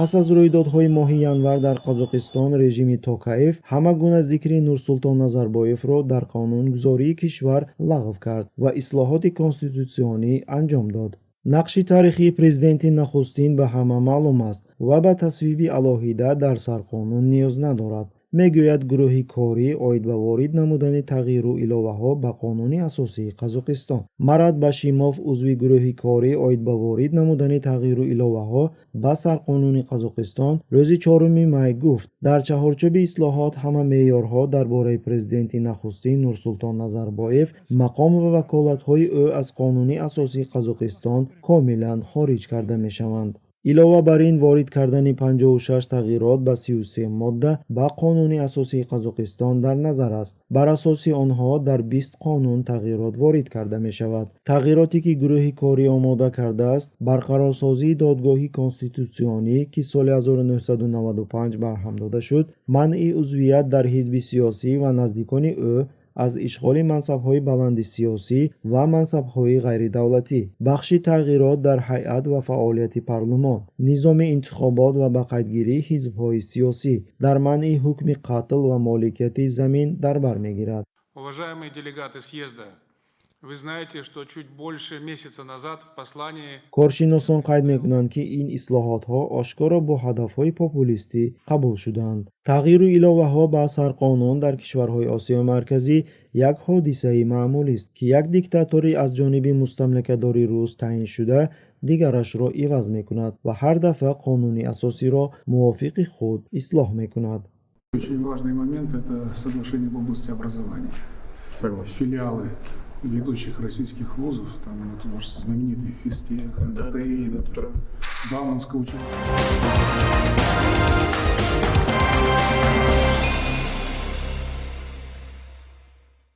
Пас аз рӯйдодҳои моҳи январ дар Қазоқистон, режими Токаев ҳама гуна зикри Нурсултон Назарбоевро дар қонунгузории кишвар лағв кард ва ислоҳоти конститутсионӣ анҷом дод. Нақши таърихии президенти нахустин ба ҳама маълум аст ва ба тасвиби алоҳида дар сарқонун ниёз надорад, мегӯяд гурӯҳи корӣ оид ба ворид намудани тағйиру иловаҳо ба Қонуни асосии Қазоқистон. Марат Башимов, узви гурӯҳи корӣ оид ба ворид намудани тағйиру иловаҳо ба Сарқонуни Қазоқистон, рӯзи 4 май гуфт, дар чаҳорчӯби ислоҳот ҳама меъёрҳо дар бораи президенти нахустин Нурсултон Назарбоев, мақом ва ваколатҳои ӯ аз Қонуни асосии Қазоқистон комилан хориҷ карда мешаванд. Илова бар ин, ворид кардани 56 тағйирот ба 33 модда ба Қонуни асосии Қазоқистон дар назар аст. Бар асоси онҳо дар 20 қонун тағйирот ворид карда мешавад. Тағйироте, ки гурӯҳи корӣ омода кардааст, барқарорсозии Додгоҳи конститутсионӣ, ки соли 1995 барҳам дода шуд, манъи узвият дар ҳизби сиёсӣ ва наздикони ӯ аз ишғоли мансабҳои баланди сиёсӣ ва мансабҳои ғайридавлатӣ, бахши тағйирот дар ҳайат ва фаъолияти парлумон, низоми интихобот ва ба қайдгирии ҳизбҳои сиёсӣ, дар манъи ҳукми қатл ва моликияти замин дар бар мегирад. Уважаемые делегаты съезда, вы знаете, что чуть больше месяца назад в послании Коршиносон қайд мекунанд, ки ин ислоҳотҳо ошкоро бо ҳадафҳои популистӣ қабул шудаанд. Тағйиру иловаҳо ба сарқонун дар кишварҳои Осиёи Марказӣ як ҳодисаи маъмулист, ки як диктатори аз ҷониби мустамликадори рус таъин шуда дигарашро иваз мекунад ва ҳар дафъа қонуни асосиро мувофиқи худ ислоҳ мекунад. Очень важный момент – это соглашение в области образования. Согласен. Филиалы ведущих российских вузов, там вот у вас знаменитый физтех, МФТИ, да, Бауманское училище.